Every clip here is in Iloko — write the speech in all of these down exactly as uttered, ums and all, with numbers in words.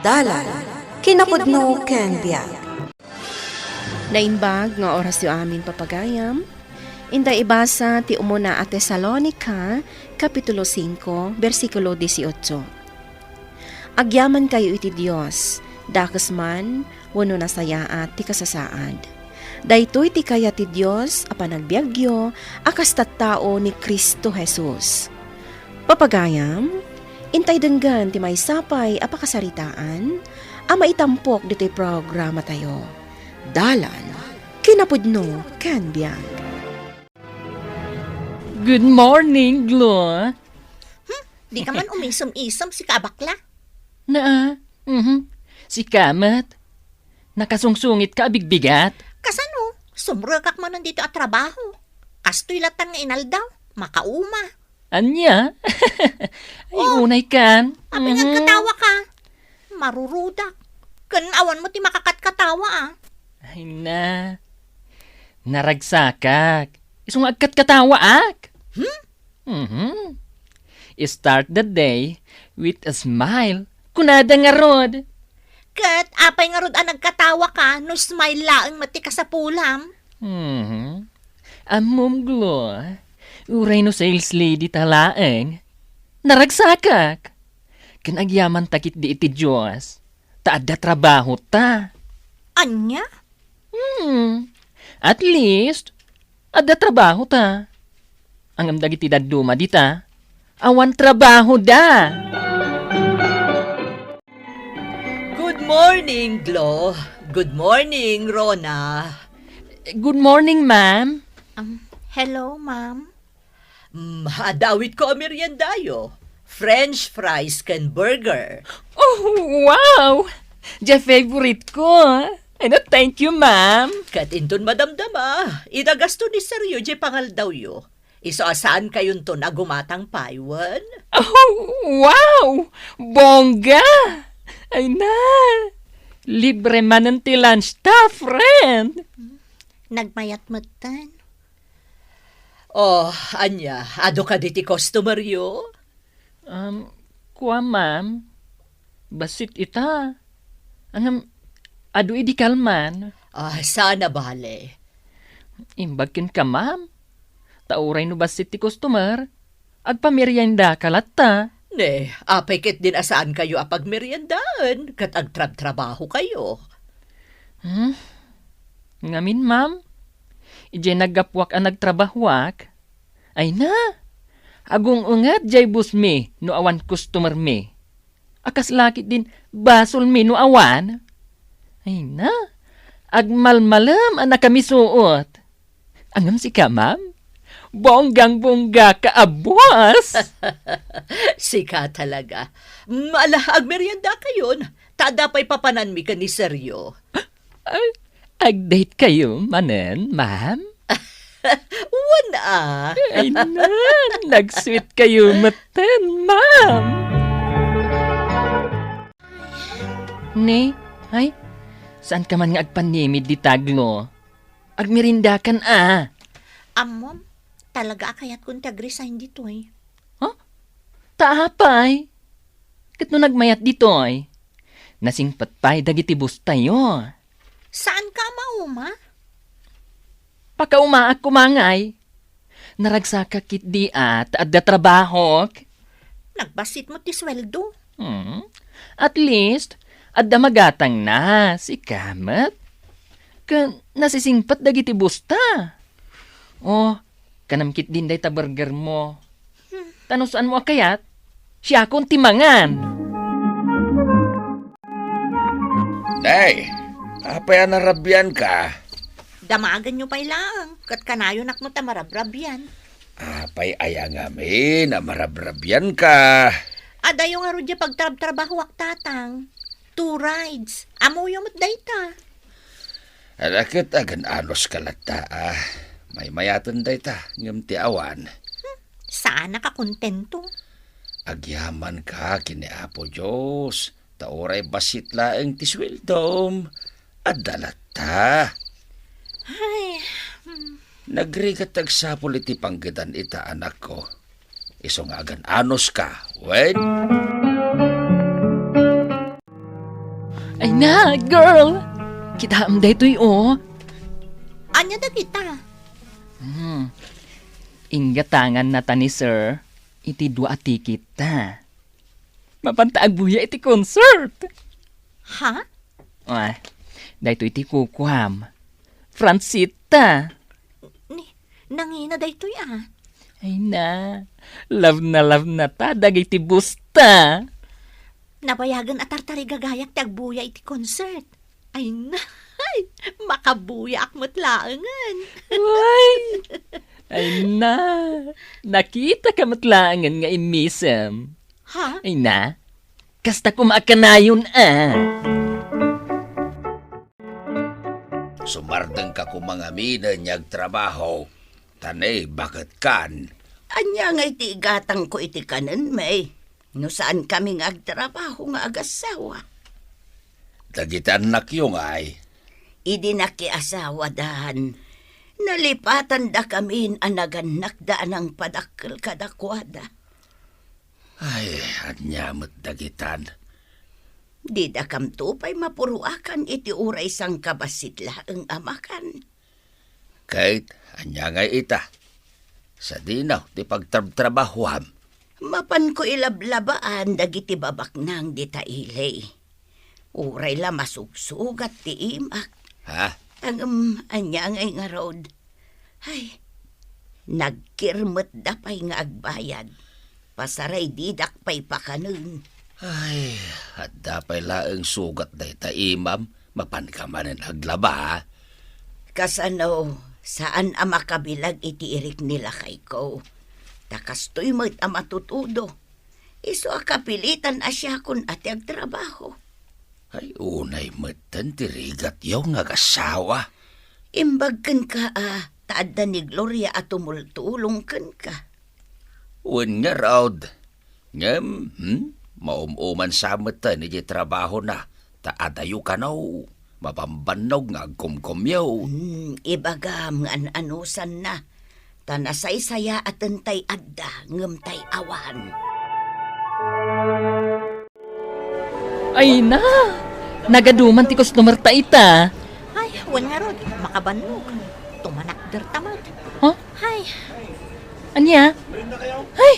Dalan, kinapudno ken biag. Naimbag nga orasyo amin, papagayam. Inda ibasa ti umuna a Tesalonica, Kapitulo singko, bersikulo dieciocho. Agyamankayo iti Dios, dakes man wenno nasayaat ti kasasaad. Daytoy ti kayat ti Dios a panagbiagyo a kas tattao ni Cristo Jesus. Papagayam, intay denggen ti maysa pay a pakasaritaan a maitampok ditoy programatayo. Dalan, kinapudno, ken biag. Good morning, Glo. Hmm? Di ka man umisom-isom, sika a bakla? Naa, mhm. Sika met. Nakasungsungitka a bigbigat? Kasano? Sumrekak manen ditoy a trabaho. Kastoy latta nga inaldaw. Makauma. Ania? Ay, Oh, unay kan. Apay nga Mhm. agkatawa ka? Marurudak. Ken awan mo ti makakatkatawa, ah. Ay na. Naragsakak. Isu nga agkatkatawaak. Hmm? Mhm. Start the day with a smile. Kunada ngarud. Ket apay ngarud a nagkatawa ka no smile laeng met ti kasapulam? Mhm. Ammom, Glo, uray no sales lady ta laeng, naragsakak. Ken agyamanta ketdi iti Dios, ta adda trabaho ta. Ania? Hmm. At least, adda trabaho ta. Ngem dagiti dadduma dita, awan trabaho da. Good morning, Glo. Good morning, Rona. Good morning, ma'am. Um, hello, ma'am. Mm, adda awitko a meriendayo. French fries ken burger. Oh, wow! Diay favorite ko. Ano, thank you, ma'am. Ket inton madamdama, idagasto ni Sergio diay pangaldawyo. Isu a saankayonton a gumatang pay wen? Oh, wow! Bongga! Ay na! Libre manen ti lunch ta, friend! Nagmayat metten. Oh, ania, adu kadi ti customeryo? Um, kua, ma'am. Bassit ita. Ngem, adu idi kalman. Ah, saan a bale. Imbag kenka, ma'am. Ta uray no bassit ti customer, agpameriendaka latta. Ne, apay ketdin a saankayo a pagmeriendaen ket agtrabtrabahokayo? Hmm? Ngamin, ma'am, idiay naggapuak a nagtrabahoak, ay na, agung-unget diay busmi no awan customermi. A kasla ketdin basolmi no awan? Ay na, agmalmalem a nakamisuot. Ngem sika, ma'am? Bonggang-bongga ka a boss! Sika talaga. Mm, ala, agmeriendakayon. Ta adda pay papananmi ken ni Sergio. Ay, agdate kayo manen, ma'am? Wen a. Ay na, nag-sweet kayo manen, ma'am. Ne, ay, saan ka man nga agpanimid dita, Glo? Agmerindakan a. Ammom, talaga a kayatkon ti agresign ditoy. Ha? Ta apay? Ket no nagmayat ditoy, nasingpet pay dagiti boss tayo. Saan ka a mauma? Pakaumaak koma ngay. Naragsakak ketdi a ta adda trabahok. Nagbassit mo ti sueldo. Hmm. At least, adda magatangna, sika met. Ken nasisingpet dagiti boss ta. Oh, kanem ketdin dayta burger mo. Ta no saanmo a kayat, siakon ti mangan. Day, apay a narabianka? Damagenyo pay laeng, ket kanayonak met a marabrabian. Apay aya ngamin a marabrabianka? Adayo ngarud diay pagtrabtrabahoak, Tatang. Two rides. Ammoyo met dayta. Ala ket agan-anoska latta a. Maymayaten dayta, ngem ti awan. Hmm, saanak a kontento. Agyamanka ken ni Apo Dios, ta uray bassit laeng ti sueldom, adda latta. Ay, hmm. Nagrigat ti agsapul iti panggedan ita, anakko. Isu nga agan-anoska, wen? Ay na, girl! Kitaem daytoy, o. Ania dagita? Hmm. Inggatangan nata ni Sir iti dua a ticket ta. Mapanta agbuya iti concert. Ha? Ah, daytoy ti kukuam. Front seat ta. Ni, nangina daytoy, a. Ay na, love na love na ta dagiti boss ta. Nabayagen a tartarigagayak ti agbuya iti concert. Ay na, ay, makabuyaak met laengen. Ay! Ay na, nakitaka met laengen nga immisem. Ha? Ay na, kasta koma a kanayon, a. Sumardengka koma ngaminen nga agtrabaho, ta ne, baketkan. Ania ngay ti igatangko iti kanen, May? No saankami nga agtrabaho nga agassawa. Dagiti annakyo ngay? Idi nakiasawadan, nalipatandakamin a nagannakda a nangpadakkel kadakuada. Ay, ania met dagitan? Didakamto pay mapuruakan iti uray sangkabassit laeng a makan. Ket ania ngay ita? Sadino ti pagtrabtrabahuam? Mapanko ilablabaan dagiti babaknang dita ili. Uray la masugsugat ti imak. Ha? Ngem ania ngay ngarud? Ay, nagkirmetda pay nga agbayad. Pasaray didak pay pakanen. Ay, adda pay laeng sugat dayta imam, mapanka manen aglaba, a? Kasano, saan a makabilag iti irik ni lakayko. Ta kastoy met a matutudo. Isu a kapilitan a siakon a ti agtrabaho. Ay, unay metten ti rigatyo nga agassawa. Imbag kenka a, ta adda ni Gloria a tumultulong kenka. Wen ngarud. Ngem, hmm, maum-uman sa metten iti trabahona, ta adayo kano, mabambannog nga agkumkumyo. Hmm, ibagam nga an-anusanna, ta nasaysayaaten tay adda ngem tay awan. Ay na! Nagaduman ti customer ta ita. Ay, wen ngarud, makabannog. Tumanakder ta met. Huh? Ay. Ania? Ay!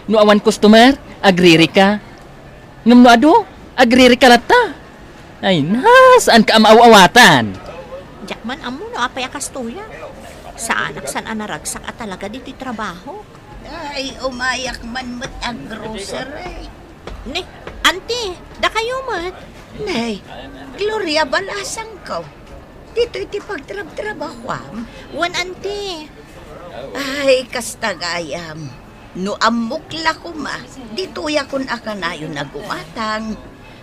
No awan customer, agririka. Ngem no adu, agririka latta. Ay na, saanka a maaw-awatan. Diak man ammo no apay a kastoy a. Saanak san a naragsak a talaga ditoy trabaho. Ay, umayak man met a grocery. Ni, auntie, dakayo met. Nay, Gloria, balasangko. Ditoy ti pagtrabtrabahuam? Wen, auntie. Ay, kasta gayam. No ammok la koma, ditoyakon a kanayon a gumatang.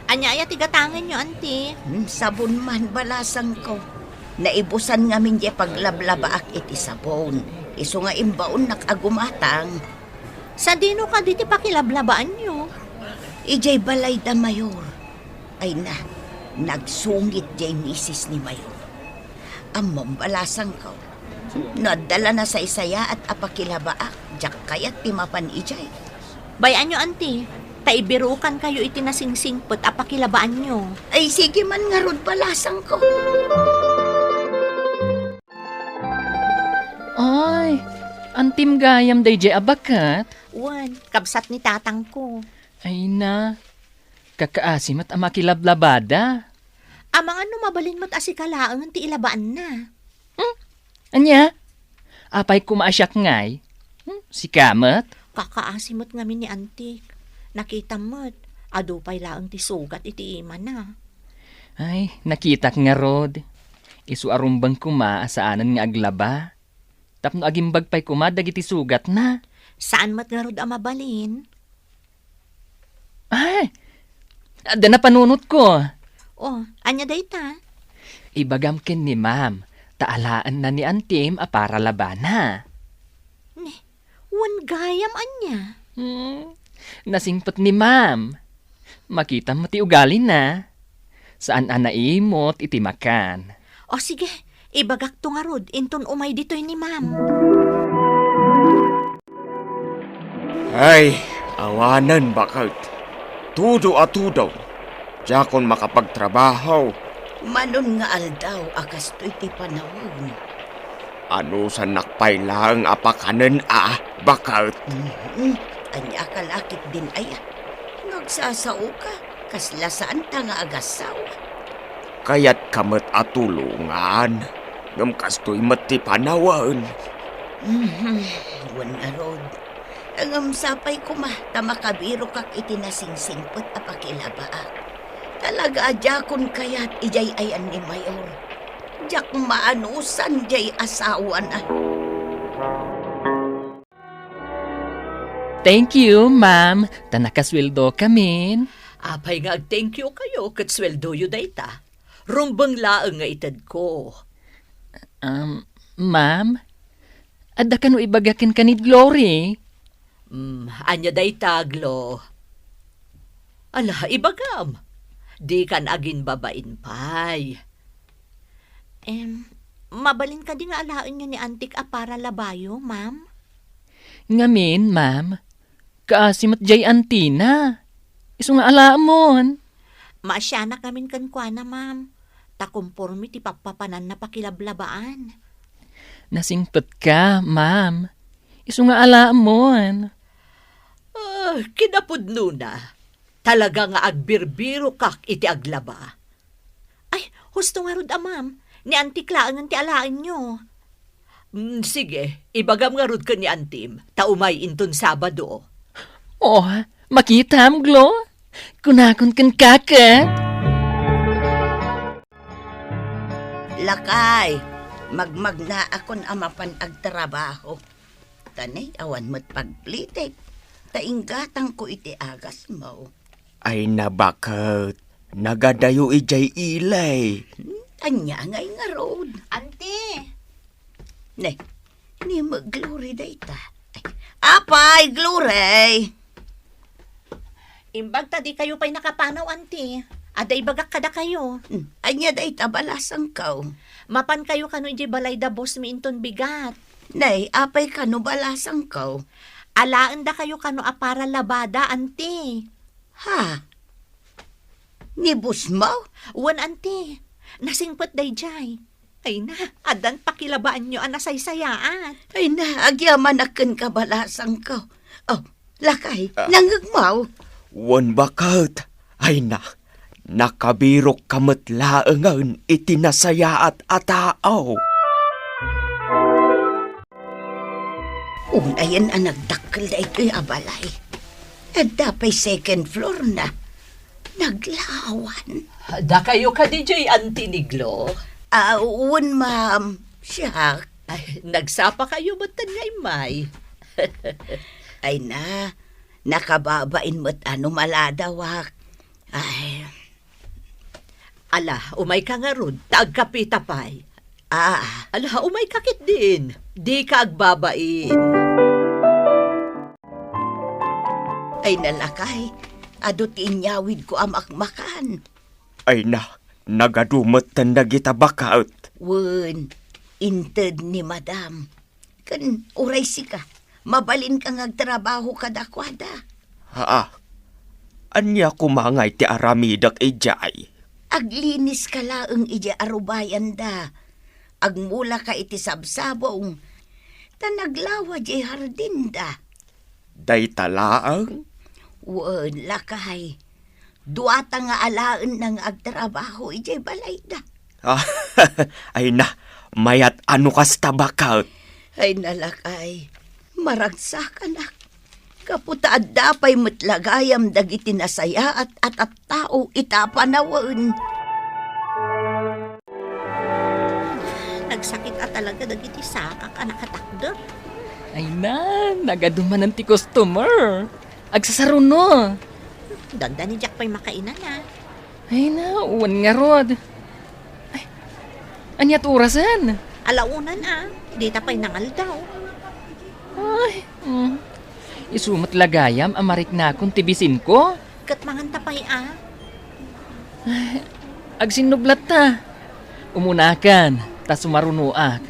Ania aya ti gatangenyo, auntie? Hmm, sabon man, balasangko. Naibusan ngamin diay paglablabaak iti sabon. Isu nga imbaonnak a gumatang. Sadino kadi ti pakilablabaanyo? Idiay balay da Mayor. Ay na, nagsungit diay misis ni Mayor. Ammom, balasangko. No adda la nasaysayaat a pakilabaak, diak kayat ti mapan idiay. Bay-anyo, auntie, ta ibirukankayo iti nasingsingpet a pakilabaanyo. Ay, sige man ngarud, balasangko. Ay, antim gayam daydiay a baket? Wen, kabsat ni tatangko. Ay na, kakaasi met a makilablabada. Amangan no mabalin met a sika laengen ti ilabaanna. Hmm? Ania? Apay koma a siak ngay? Hmm? Sika met? Kakaasi met ngamin ni antik. Nakitam met, adu pay laeng ti sugat iti imana. Ay, nakitak ngarud. Isu a rumbeng koma a saanen nga aglaba. Tapno agimbag pay koma dagiti sugatna. Saan met ngarud a mabalin? Ay, adda napanunotko. Oh, ania dayta? Ibagam ken ni ma'am, ta alaenna ni antim a paralabana. Ne, wen gayam ania? Hmm, nasingpet ni ma'am. Makitam ti ugalina. Saan a naimot iti makan. O sige, ibagakto ngarud inton umay ditoy ni ma'am. Ay, awanen baket. Tudo a tudo. Diakon makapagtrabaho. Manon nga aldaw a kastoy ti panawen. Anusannak pay laeng a pakanen a, baket. Mhm. Ania ka lakit din aya? Nagsasaoka, kasla saanta nga agassaw. Kayatka met a tulongan, ngem kastoy met ti panawen. Mhm. Wen ngarud. Ngem sapay koma ta makabirokak iti nasingsingpet a pakilabaak. Talaga a diakon kayat idiay ayan ni Mayor. Diak maanusan diay asawana. Thank you, ma'am. Ta nakasueldokamin. Apay nga ag-thank you kayo ket sueldoyo dayta. Rumbeng laeng nga itedko. Um, ma'am, adda kano ibaga kenka ni Glory? Mm, ania dayta, Glo? Ala, ibagam. Dikan aginbabain pay. Em, mabalin kadi nga alaenyo ni antik a para labayo, ma'am? Ngamin, ma'am, kaasi met diay antina. Isu nga alaemon. Maasianak ngamin kenkuana, ma'am. Ta komporme ti pappapananna pakilablabaan. Nasingpetka, ma'am. Isu nga alaemon. Ah, kinapudnona. Talaga nga agbirbirokak iti aglaba. Ay, husto ngarud a, ma'am. Ni antik laengen ti alaenyo. Mm, sige, ibagam ngarud ken ni antim, ta umay inton Sabado. Oh, makitam, Glo? Kunakon kenka ket. Lakay, magmagnaakon a mapan agtrabaho. Ta ne, awan met pagplitek, ta inggatangko iti agasmo. Ay, nabaket, nagadayo idiay ilay. Hmm, ania ngay ngarud? Auntie! Ne, ni met Glory dayta. Ay, apay, Glory! Imbag ta dikayo pay nakapanaw, Auntie. Adda ibagak kadakayo. Hmm, ania dayta balasangko? Mapankayo kano idiay balay da boss mi inton bigat. Nay, apay kano balasangko? Alaendakayo kano a para labada, Auntie. Ha? Ni boss mo? Wen, Auntie. Nasingpet daydiay. Ay na, addan pakilabaanyo a nasaysayaat. Ay na, agyamanak kenka balasangko. Oh, lakay, ah, nangngegmo? Wen, baket. Ay na, nakabirokka met laengen iti nasayaat a tao. Unayen a nagdakkel daytoy a balay. Adda pay second floor na. Naglawan. Dakayo kadi diay, Auntie ni Glo? Ah, wen, ma'am. Siak. Ay, nagsapa kayo metten nga immay. Ay na, nakababain met a no maladawak. Ay. Ala, umayka ngarud, ta agkapita pay. Ah. Ala, umayka ketdin. Dika agbabain. Ay na, lakay, adu ti inyawidko a makmakan. Ay na, nagadu metten dagita baket. Wen, inted ni Madam. Ken uray sika, mabalinka nga agtrabaho kadakuada. Haa, ania koma ngay ti aramidek idiay? Agliniska laeng idiay arubayanda. Agmulaka iti sabsabong, ta naglawa diay hardinda. Dayta laeng? Wen, lakay. Duata nga alaenna nga agtrabaho idiay balayda. Ah, ay na, mayat a no kasta, baket. Ay na, lakay, maragsakanak. Gapu ta adda pay met la gayam dagiti nasayaat a tattao ita a panawen. Nagsakit a talaga dagiti sakak a nakatakder. Ay na, nagadu manen ti customer. Agsasaruno. Dandani diak pay makainan, ah. Ay na, wen ngarud. Ay, aniat orasen? Ala unan, ah. Dita pay nangaldaw. Ay, mm. Isu met la gayam a mariknakon ti bisinko. Ket manganta pay, ah. Ay, agsinnublatta. Umunakan, ta sumarunoak.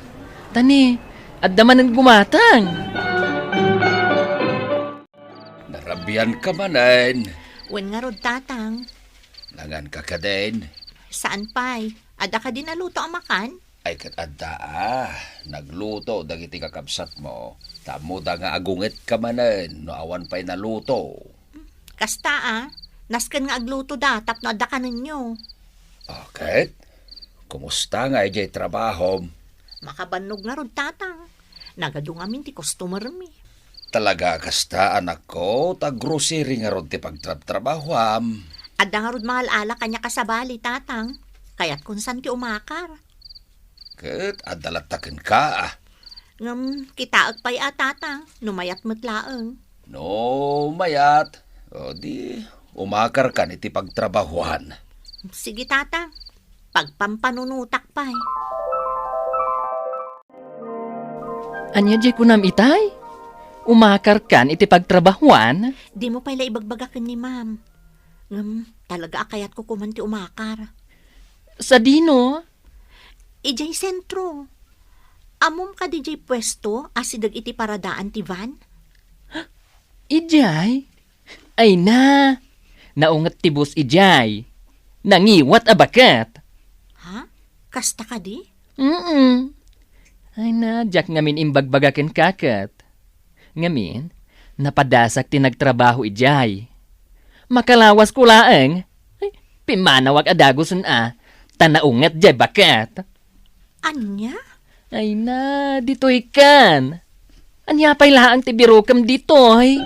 Ta ni, adda manen gumatang. Narabianka manen. Wen ngarud, Tatang. Angan ka kadin? Saan pay? Adda kadi naluto a makan? Ay, ket adda a. Nagluto dagiti kakabsatmo. Ta ammoda nga agungetka manen no awan pay naluto. Kasta a, nasken nga aglutoda tapno adda kanenyo. Ah, ket? Kumusta nga idiay trabahom? Makabannog ngarud, Tatang. Nagadu ngamin ti customermi. Talaga kasta, anakko, ta grocery ngarud ti pagtrabtrabahuam. Adda ngarud mangal-ala kaniak a sabali, Tatang. Kayatkon san ti umakar. Ket adda latta kenka, a. Ngem kitaek pay a, Tatang, no mayat met laeng. No mayat, o di, umakarkan iti pagtrabahuan. Sige, Tatang. Pagpampanunotak pay. Ania diay kunam itay? Umakarkan iti pagtrabahuan? Dimo pay la ibagbaga ken ni Ma'am. Ngem, talaga a kayatko koman ti umakar. Sadino? Idiay sentro. Ammom kadi diay puesto a sideg iti paradaan ti van? Idiay? Ay na, naunget ti bus idiay. Nangiwat a baket. Ha? Kasta kadi? Mm. Ay na, diak ngamin imbagbaga kenka ket. Ngamin, napadasak ti nagtrabaho idiay. Makalawasko laeng, ay, pimmanawak a dagusen a, ta naunget diay baket. Ania? Ay na, ditoy kan. Ania pay laeng ti birokem ditoy?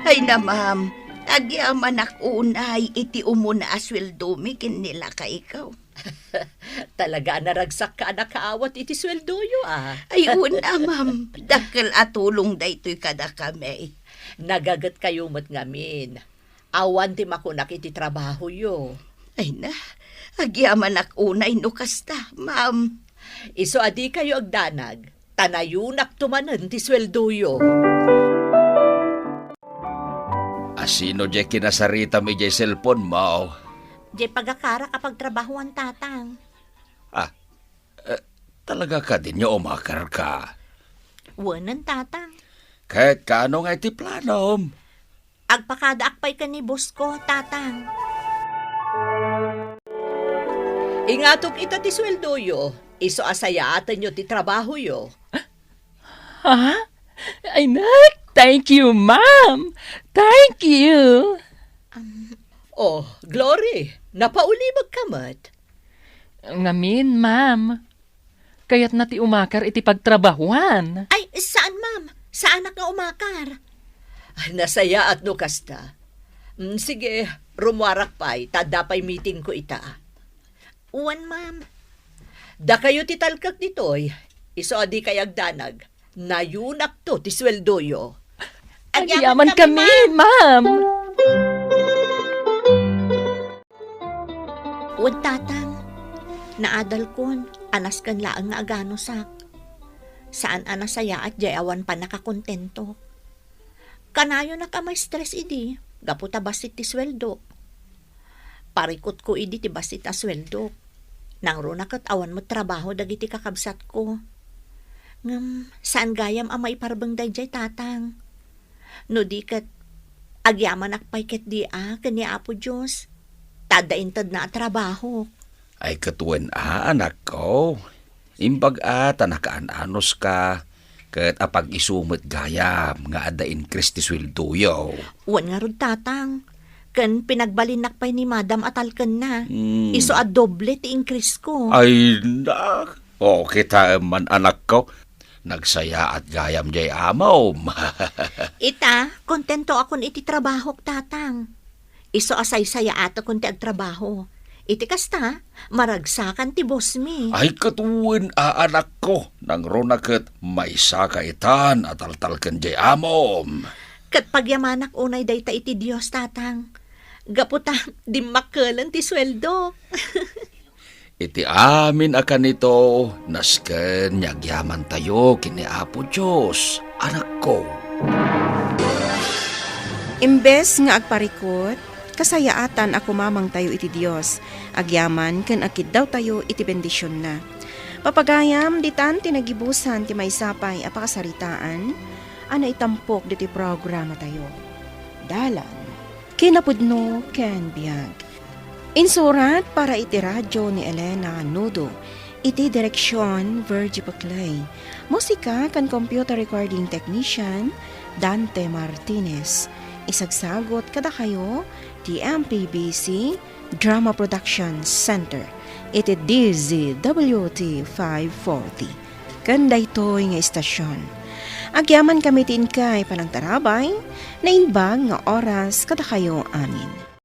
Ay na, ma'am, agyamanak unay iti umuna a sueldomi ken ni lakayko. Talaga a naragsakka a nakaawat iti sueldoyo, a. Ay, wen a, ma'am. Dakkel a tulong daytoy kadakami. Nagagetkayo met ngamin. Awan ti makunak iti trabahoyo. Ay na, agyamanak unay no kasta, ma'am. Isu a dikayo agdanag, ta nayunakto manen ti sueldoyo. Asino diay kinasaritam idiay cellphone mo? Diay pagakarak a pagtrabahoan, Tatang. Ah, eh, talaga kadin nga umakarka? Wenen, Tatang. Ket kaano nga iti planom? Agpakadaak pay ken ni boss ko, Tatang. Ingatok ita ti sueldoyo, isu a sayaatenyo ti trabahoyo. Ha? Ay, nak, thank you, ma'am. Thank you. Um, Oh, Glory, napaulimegka met. Ngamin, ma'am. Kayatna ti umakar iti pagtrabahuan. Ay, saan, ma'am? Saanak nga umakar? Ah, nasayaat no kasta. Mm, sige, rumuarak pay, ta adda pay meeting ko ita. Wen, ma'am. Dakayo ti talkek ditoy, isu a dikay agdanag. Nayunakto ti sueldoyo. Agyaman kami, ma'am. Wen, Tatang, naadalkon a nasken laeng nga aganusak. Saan a nasayaat diay awan pannakakontento. Kanayonak a ma-stress idi, gapu ta bassit ti sueldo. Parikutko idi ti bassit a sueldok. Nangruna ket awan met trabaho dagiti kakabsatko. Ngem saan gayam a maiparbeng daydiay, Tatang. No di ket, agyamanak pay ketdi a ken ni Apo Dios, ta adda intedna a trabahok. Ay, ket wen a, anakko. Imbag a ta nakaan-anuska, ket apag-isu met gayam nga adda increase ti sueldoyo. Wen ngarud, Tatang. Ken pinagbalinnak pay ni Madam a talkenna. Hmm. Isu a doble ti increase ko. Ay, nak. O, kitaem man, anakko. Nagsayaat gayam diay amom. Ita, kontento akon iti trabahok, Tatang. Isu a saysayaatakon ti agtrabaho. Iti kasta, maragsakan ti bossmi. Ay, ket wen a, anakko, nangruna ket maysaka itan a taltalken diay amom. Ket pagyamanak unay dayta iti Dios, Tatang. Gapu ta dimmakkelen ti sueldo. Iti amin a kanito, nasken nga agyamantayo ken ni Apo Dios, anakko. Imbes nga agparikut, kasayaatan a kumamangtayo iti Dios, agyaman ken agkiddawtayo iti bendisionna. Papagayam, ditan ti nagibusan ti maysa pay a pakasaritaan a naitampok ditoy programatayo. Dalan, kinapudno ken biag. Insurat para iti radyo ni Elena Nudo, iti direksion, Virgie Paclay. Musika ken computer recording technician, Dante Martinez. Isagsagut kadakayo ti M P B C Drama Production Center iti D Z W T five forty. Ken daytoy nga istasion, agyamankami ti inkay panangtarabay, naimbag nga oras kadakayo amin.